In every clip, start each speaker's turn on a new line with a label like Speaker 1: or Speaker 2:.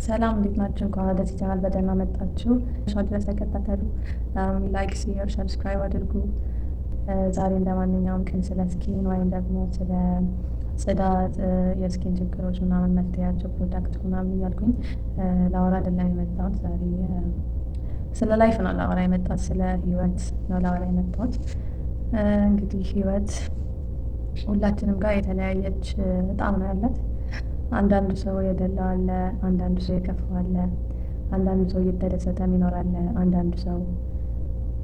Speaker 1: ሰላም እንዴት ናችሁ? እንኳን ወደዚህ ቻናል በደህና መጣችሁ። ሻ ድረስ ተከታተሉ። Like፣ share፣ subscribe አድርጉ። ዛሬ እንደማንኛውም ቀን ስለ skin ወይም ደግሞ ስለ ጽዳት፣ የ skin ችግሮች ምናምን መፍትሄያቸው፣ product ምናምን እያልኩኝ ላወራ አይደለም የመጣሁት። ዛሬ ስለ life ነው ላወራ የመጣሁት። ስለ ህይወት ነው ላወራ የመጣሁት። እንግዲህ ህይወት ሁላችንም ጋር የተለያየች ጣዕም ነው ያላት። አንዳንዱ ሰው የደላው አለ፣ አንዳንዱ ሰው የከፋው አለ፣ አንዳንዱ ሰው እየተደሰተ የሚኖር አለ፣ አንዳንዱ ሰው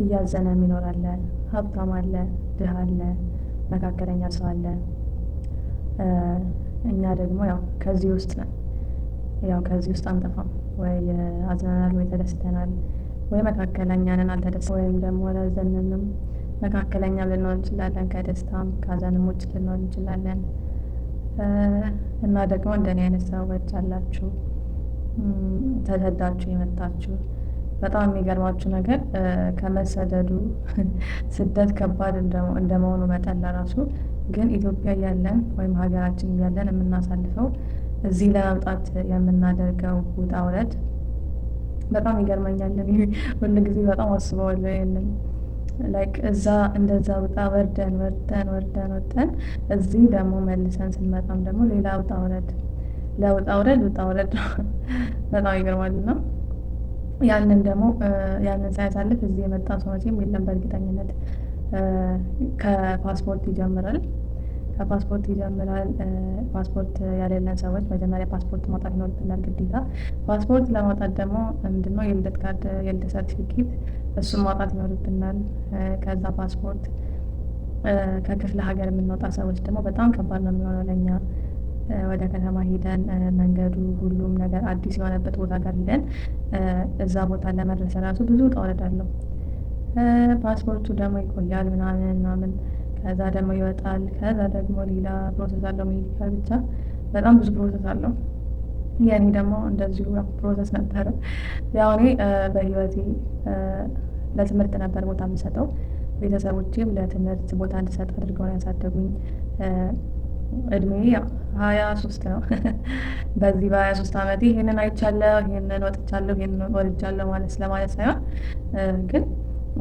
Speaker 1: እያዘነ የሚኖር አለ፣ ሀብታም አለ፣ ድሃ አለ፣ መካከለኛ ሰው አለ። እኛ ደግሞ ያው ከዚህ ውስጥ ነን። ያው ከዚህ ውስጥ አንጠፋም። ወይ አዝነናል፣ ወይ ተደስተናል፣ ወይ መካከለኛ ነን አልተደሰ ወይም ደግሞ አላዘንንም። መካከለኛ ልንሆን እንችላለን። ከደስታም ከሀዘንም ውጭ ልንሆን እንችላለን። እና ደግሞ እንደኔ አይነት ሰዎች አላችሁ፣ ተሰዳችሁ የመጣችሁ። በጣም የሚገርማችሁ ነገር ከመሰደዱ ስደት ከባድ እንደመሆኑ መጠን ለራሱ ግን ኢትዮጵያ እያለን ወይም ሀገራችን እያለን የምናሳልፈው እዚህ ለመምጣት የምናደርገው ውጣ ውረድ በጣም ይገርመኛል። ሁል ጊዜ በጣም አስበዋለሁ ይሄንን። Like እዛ እንደዛ ውጣ ወርደን ወርደን ወርደን ወርደን እዚህ ደግሞ መልሰን ስንመጣም ደግሞ ሌላ ውጣ ውረድ፣ ለውጣ ውረድ ውጣ ውረድ ነው። በጣም ይገርማል። እና ያንን ደግሞ ያንን ሳያሳልፍ እዚህ የመጣ ሰው መቼም የለም በእርግጠኝነት። ከፓስፖርት ይጀምራል። ከፓስፖርት ይጀምራል። ፓስፖርት ያሌለን ሰዎች መጀመሪያ ፓስፖርት ማውጣት ይኖርብናል ግዴታ። ፓስፖርት ለማውጣት ደግሞ ምንድነው? የልደት ካርድ፣ የልደት ሰርቲፊኬት እሱን ማውጣት ይኖርብናል። ከዛ ፓስፖርት፣ ከክፍለ ሀገር የምንወጣ ሰዎች ደግሞ በጣም ከባድ ነው የሚሆነው ለኛ። ወደ ከተማ ሄደን መንገዱ ሁሉም ነገር አዲስ የሆነበት ቦታ ጋር ሄደን እዛ ቦታ ለመድረስ ራሱ ብዙ ውጣ ውረድ አለው። ፓስፖርቱ ደግሞ ይቆያል ምናምን ምናምን፣ ከዛ ደግሞ ይወጣል። ከዛ ደግሞ ሌላ process አለው፣ medical፣ ብቻ በጣም ብዙ process አለው። የኔ ደግሞ እንደዚሁ process ነበረ። ያው እኔ በህይወቴ ለትምህርት ነበር ቦታ የምሰጠው። ቤተሰቦቼም ለትምህርት ቦታ እንድሰጥ አድርገው ነው ያሳደጉኝ። እድሜ 23 ነው። በዚህ በ23 አመቴ ይሄንን አይቻለሁ፣ ይሄንን ወጥቻለሁ፣ ይሄንን ወርጃለሁ ማለት ስለማለት ሳይሆን ግን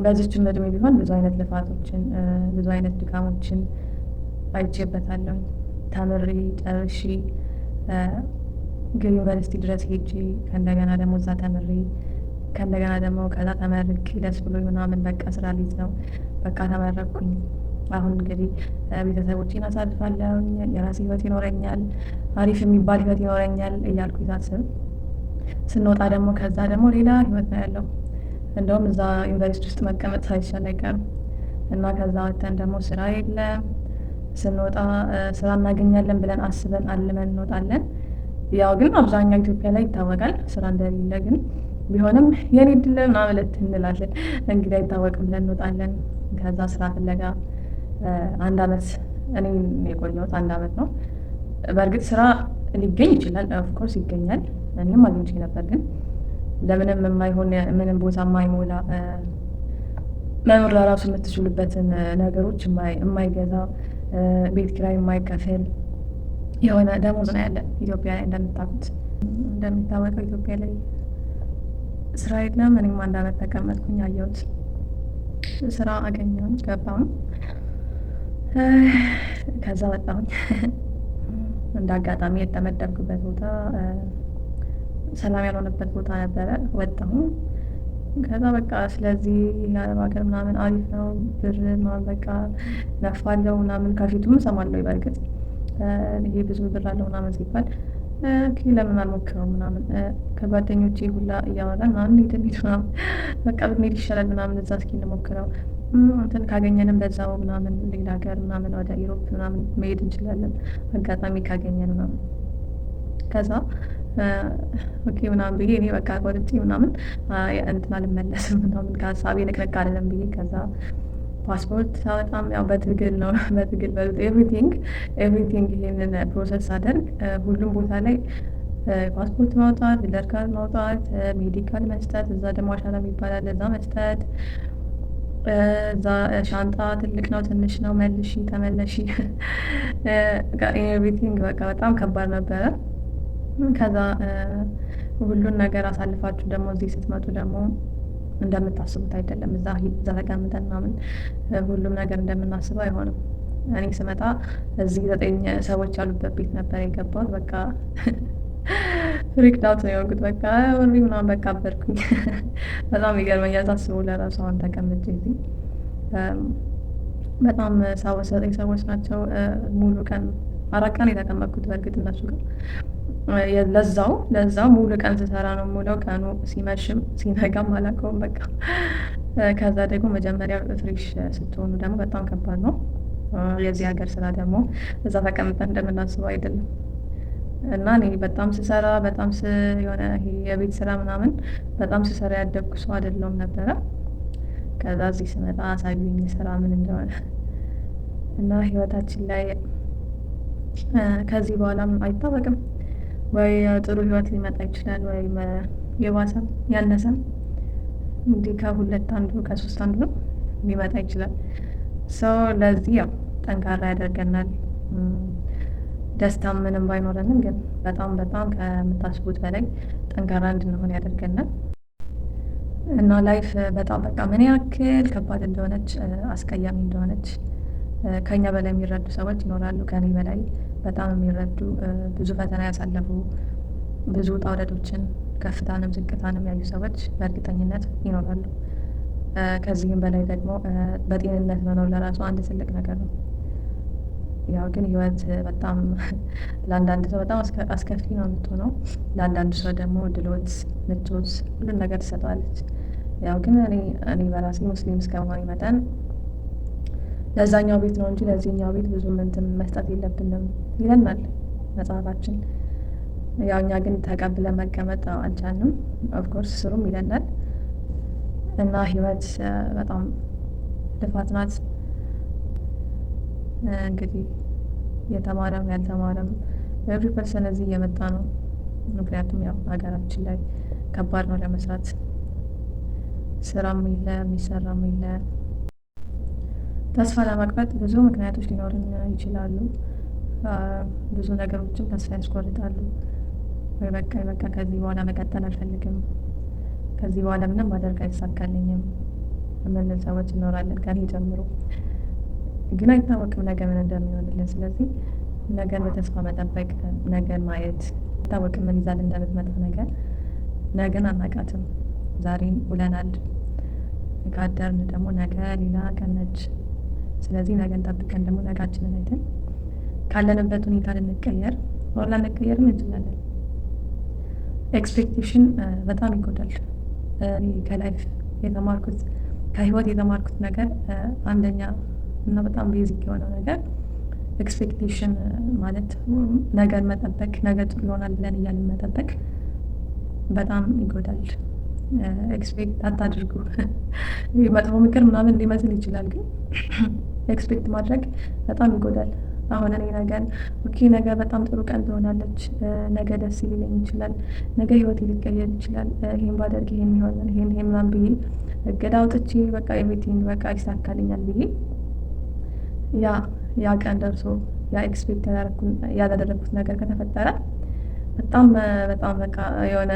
Speaker 1: በዚችም እድሜ ቢሆን ብዙ አይነት ልፋቶችን፣ ብዙ አይነት ድካሞችን አይቼበታለሁ። ተምሬ ጨርሼ ግን ዩኒቨርሲቲ ድረስ ሄጄ ከእንደገና ደግሞ እዛ ተምሬ ከእንደገና ደግሞ ከዛ ተመርቄ ደስ ብሎኝ ምናምን በቃ ስራ ልይዝ ነው፣ በቃ ተመረቅኩኝ። አሁን እንግዲህ ቤተሰቦቼን አሳልፋለሁኝ፣ የራሴ ህይወት ይኖረኛል፣ አሪፍ የሚባል ህይወት ይኖረኛል እያልኩኝ ሳስብ ስንወጣ ደግሞ ከዛ ደግሞ ሌላ ህይወት ነው ያለው። እንደውም እዛ ዩኒቨርሲቲ ውስጥ መቀመጥ ሳይሻል አይቀርም። እና ከዛ ወጥተን ደግሞ ስራ የለም። ስንወጣ ስራ እናገኛለን ብለን አስበን አልመን እንወጣለን። ያው ግን አብዛኛው ኢትዮጵያ ላይ ይታወቃል ስራ እንደሌለ፣ ግን ቢሆንም የኔ እድል ምናምን እንላለን። እንግዲህ አይታወቅም ብለን እንወጣለን። ከዛ ስራ ፍለጋ አንድ አመት፣ እኔ የቆየሁት አንድ አመት ነው። በእርግጥ ስራ ሊገኝ ይችላል፣ of course ይገኛል። እኔም አግኝቼ ነበር፣ ግን ለምንም የማይሆን፣ ምንም ቦታ የማይሞላ፣ መኖር ለራሱ የምትችሉበትን ነገሮች የማይገዛ፣ ቤት ኪራይ የማይከፍል የሆነ ደሞዝ ነው ያለ ኢትዮጵያ ላይ። እንደምታውቁት፣ እንደሚታወቀው ኢትዮጵያ ላይ ስራ የለም። እኔም አንድ አመት ተቀመጥኩኝ፣ አየሁት። ስራ አገኘሁኝ፣ ገባሁኝ፣ ከዛ ወጣሁኝ። እንደ አጋጣሚ የተመደብኩበት ቦታ ሰላም ያልሆነበት ቦታ ነበረ። ወጣሁኝ። ከዛ በቃ ስለዚህ የአረብ ሀገር ምናምን አሪፍ ነው፣ ብር ምናምን በቃ ለፋለው ምናምን ከፊቱም እሰማለሁ። በእርግጥ ይሄ ብዙ ብር አለው ምናምን ሲባል okay ለምን አልሞክረውም ምናምን ከጓደኞቼ ሁላ እያወራን ምናምን እንሂድ እንሂድ ምናምን በቃ ብንሄድ ይሻላል ምናምን፣ እዛ እስኪ እንሞክረው፣ እንትን ካገኘንም በዛው ምናምን ሌላ ሀገር ምናምን ወደ Europe ምናምን መሄድ እንችላለን አጋጣሚ ካገኘን ምናምን። ከዛ okay ምናምን ብዬ እኔ በቃ ቆርጬ ምናምን እንትን አልመለስም ምናምን ከሀሳቤ ንቅንቅ አይደለም ብዬ ከዛ ፓስፖርት ሳወጣም ያው በትግል ነው፣ በትግል በሉት። Everything ይሄንን process ሳደርግ ሁሉም ቦታ ላይ ፓስፖርት ማውጣት፣ ልደት ካርድ ማውጣት፣ medical መስጠት፣ እዛ ደግሞ አሻራ የሚባል አለ፣ እዛ መስጠት፣ እዛ ሻንጣ ትልቅ ነው ትንሽ ነው መልሺ ተመለሺ everything በቃ በጣም ከባድ ነበረ። ከዛ ሁሉን ነገር አሳልፋችሁ ደግሞ እዚህ ስትመጡ ደግሞ እንደምታስቡት አይደለም። እዛ ተቀምጠን ምናምን ሁሉም ነገር እንደምናስበው አይሆንም። እኔ ስመጣ እዚህ 9 ሰዎች ያሉበት ቤት ነበር የገባሁት። በቃ freaked out ነው የሆንኩት። በቃ ወሬ ምናምን በቃ አበድኩኝ። በጣም ይገርመኛል ሳስበው ለራሱ አሁን ተቀምጬ እዚህ በጣም 9 ሰዎች ናቸው። ሙሉ ቀን 4 ቀን የተቀመጥኩት በእርግጥ እነሱ ጋር ለዛው ሙሉ ቀን ስሰራ ነው የምውለው። ቀኑ ሲመሽም ሲነጋም አላውቀውም በቃ። ከዛ ደግሞ መጀመሪያ fresh ስትሆኑ ደግሞ በጣም ከባድ ነው። የዚህ ሀገር ስራ ደግሞ እዛ ተቀምጠን እንደምናስበው አይደለም። እና እኔ በጣም ስሰራ በጣም የሆነ ይሄ የቤት ስራ ምናምን በጣም ስሰራ ያደግኩ ሰው አይደለሁም ነበረ። ከዛ እዚህ ስመጣ አሳዩኝ ስራ ምን እንደሆነ። እና ህይወታችን ላይ ከዚህ በኋላም አይታወቅም ወይ ጥሩ ህይወት ሊመጣ ይችላል ወይ የባሰም ያነሰም እንዲህ ከሁለት አንዱ ከሶስት አንዱ ነው ሊመጣ ይችላል። ለዚህ ያው ጠንካራ ያደርገናል። ደስታ ምንም ባይኖረንም ግን በጣም በጣም ከምታስቡት በላይ ጠንካራ እንድንሆን ያደርገናል። እና life በጣም በቃ ምን ያክል ከባድ እንደሆነች አስቀያሚ እንደሆነች ከኛ በላይ የሚረዱ ሰዎች ይኖራሉ። ከኔ በላይ በጣም የሚረዱ ብዙ ፈተና ያሳለፉ ብዙ ውጣ ውረዶችን ከፍታንም ዝቅታንም ያዩ ሰዎች በእርግጠኝነት ይኖራሉ። ከዚህም በላይ ደግሞ በጤንነት መኖር ለራሱ አንድ ትልቅ ነገር ነው። ያው ግን ህይወት በጣም ለአንዳንድ ሰው በጣም አስከፊ ነው የምትሆነው። ለአንዳንድ ሰው ደግሞ ድሎት፣ ምቾት ሁሉን ነገር ትሰጠዋለች። ያው ግን እኔ በራሴ ሙስሊም እስከመሆኔ መጠን ለዛኛው ቤት ነው እንጂ ለዚህኛው ቤት ብዙም እንትን መስጠት የለብንም ይለናል መጽሐፋችን። ያው እኛ ግን ተቀብለን መቀመጥ አልቻልንም። Of course ስሩም ይለናል። እና ህይወት በጣም ልፋት ናት። እንግዲህ የተማረም ያልተማረም every person እዚህ እየመጣ ነው። ምክንያቱም ያው ሀገራችን ላይ ከባድ ነው ለመስራት፣ ስራም የለ የሚሰራም የለ። ተስፋ ለመቁረጥ ብዙ ምክንያቶች ሊኖሩን ይችላሉ። ብዙ ነገሮችም ተስፋ ያስቆርጣሉ። ወይ በቃ በቃ ከዚህ በኋላ መቀጠል አልፈልግም፣ ከዚህ በኋላ ምንም ማድረግ አይሳካልኝም የምንል ሰዎች እንኖራለን ከኔ ጀምሮ። ግን አይታወቅም ነገ ምን እንደሚሆንልን። ስለዚህ ነገን በተስፋ መጠበቅ፣ ነገን ማየት፣ አይታወቅም ምን ይዛል እንደምትመጣ ነገር። ነገን አናውቃትም። ዛሬን ውለናል፣ ካደርን ደግሞ ነገ ሌላ ቀን ነች። ስለዚህ ነገን ጠብቀን ደግሞ ነጋችንን አይተን ካለንበት ሁኔታ ልንቀየር or ላንቀየርም እንችላለን። Expectation በጣም ይጎዳል። እኔ ከ life የተማርኩት ከህይወት የተማርኩት ነገር አንደኛ እና በጣም basic የሆነው ነገር expectation ማለት ነገን መጠበቅ፣ ነገ ጥሩ ይሆናል ብለን እያልን መጠበቅ በጣም ይጎዳል። Expect አታድርጉ። መጥፎ ምክር ምናምን ሊመስል ይችላል፣ ግን expect ማድረግ በጣም ይጎዳል። አሁን እኔ ነገን okay ነገ በጣም ጥሩ ቀን ትሆናለች፣ ነገ ደስ ሊለኝ ይችላል፣ ነገ ህይወቴ ሊቀየር ይችላል፣ ይሄን ባደርግ ይሄን ይሆናል፣ ይሄን ይሄን ምናምን ብዬ እቅድ አውጥቼ በቃ everything በቃ ይሳካልኛል ብዬ ያ ቀን ደርሶ ያ expect ያላደረኩት ነገር ከተፈጠረ በጣም በጣም በቃ የሆነ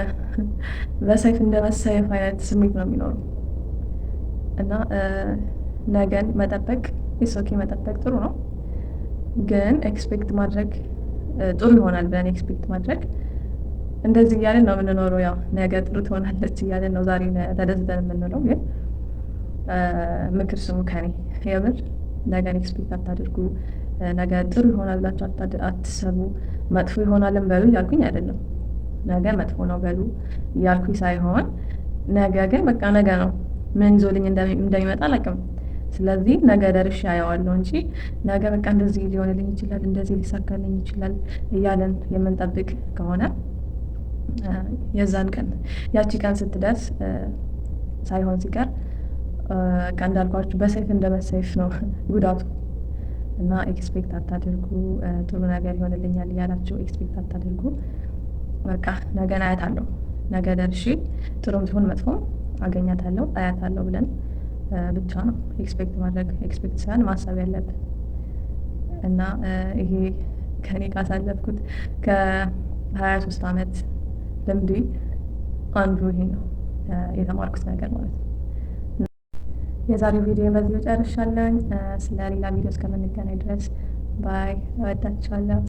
Speaker 1: በሰይፍ እንደመሰየፍ አይነት ስሜት ነው የሚኖረው። እና ነገን መጠበቅ it's okay፣ መጠበቅ ጥሩ ነው፣ ግን expect ማድረግ ጥሩ ይሆናል ብለን expect ማድረግ እንደዚህ እያልን ነው የምንኖረው። ያው ነገ ጥሩ ትሆናለች እያልን ነው ዛሬ ተደስተን የምንውለው። ግን ምክር ስሙ ከኔ፣ የምር ነገን expect አታድርጉ። ነገ ጥሩ ይሆናል ብላችሁ አትሰቡ። መጥፎ ይሆናልን በሉ እያልኩኝ አይደለም። ነገ መጥፎ ነው በሉ እያልኩኝ ሳይሆን ነገ ግን በቃ ነገ ነው፣ ምን ይዞልኝ እንደሚመጣ አላውቅም። ስለዚህ ነገ ደርሼ አየዋለሁ እንጂ ነገ በቃ እንደዚህ ሊሆንልኝ ይችላል፣ እንደዚህ ሊሳካልኝ ይችላል እያለን የምንጠብቅ ከሆነ የዛን ቀን ያቺ ቀን ስትደርስ ሳይሆን ሲቀር በቃ እንዳልኳችሁ በሰይፍ እንደመሰይፍ ነው ጉዳቱ። እና expect አታድርጉ። ጥሩ ነገር ይሆንልኛል እያላችሁ expect አታድርጉ። በቃ ነገን አያታለሁ፣ ነገ ደርሼ ጥሩም ትሁን መጥፎም አገኛታለሁ፣ አያታለሁ ብለን ብቻ ነው expect ማድረግ፣ expect ሳይሆን ማሰብ ያለብን። እና ይሄ ከኔ ካሳለፍኩት ከ23 አመት ልምዴ አንዱ ይሄ ነው የተማርኩት ነገር ማለት ነው። የዛሬው ቪዲዮ በዚሁ ጨርሻለሁኝ። ስለ ሌላ ቪዲዮ እስከምንገናኝ ድረስ bye። እወዳችኋለሁ።